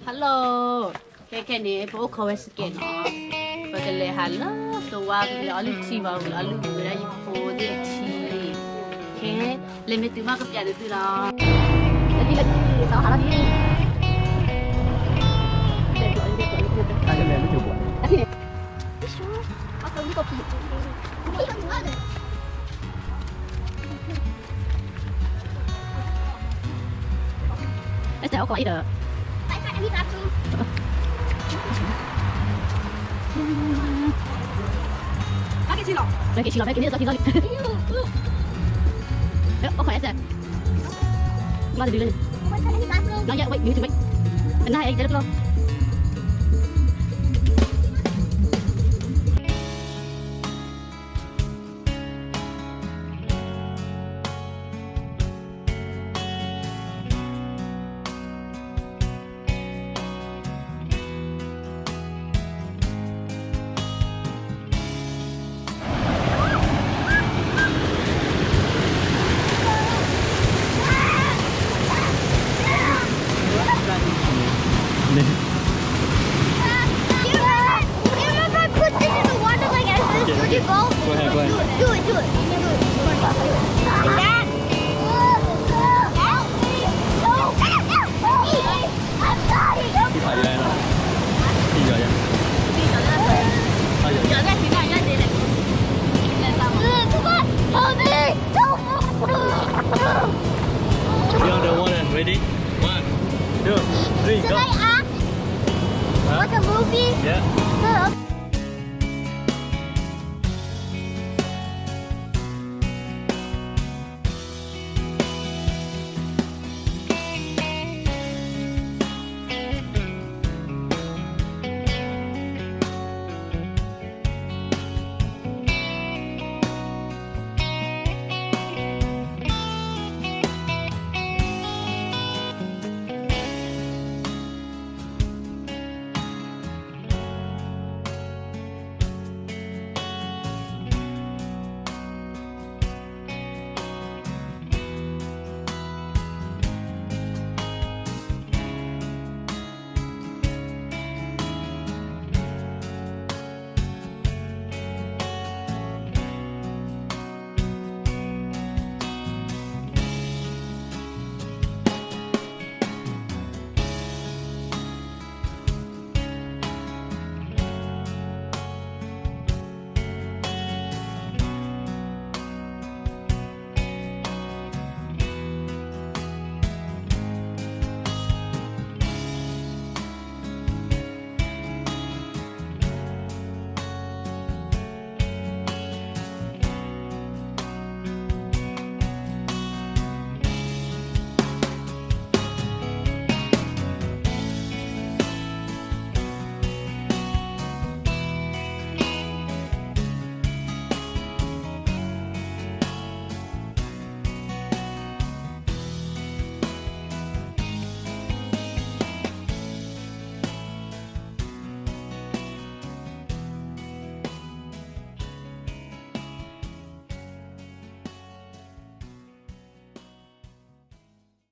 Hello, ခဲခဲန့ၣ် ပအိၣ်ခိးဝဲစကဲးနီၤ, ပကလဲၤဟးလၢသဝါ ပကလဲၤအီလုၢ်ထံဘၣ် ပကလဲၤအီလုၢ်ဝဲဒၣ်ယဖိသ့ၣ်အထံ, ခဲ လဲၤမ့ၢ်တုၤမးကပျးန့ၢ်သုလီၤ. အစဲးအိၣ်ခိးအံၤဒီး ဘၣ်က့ၤဆံလီၤ ဘၣ်က့ၤဆံလီၤ ဘၣ်က့ၤန့ၣ် သီခံသီလံ အိၣ်ခိးအစဲး ဘၣ်တဒုလၢ Not yet, wait, you need to wait. နဟဲအံၤတဲလၢကျိ You remember, you remember I put this in the water like as this Go ahead, go ahead. Do it, do it, do it. Like that. That. No. Help me. You're the one that's ready. One, two, three, go. Should I act? Huh? Like a movie? Yeah.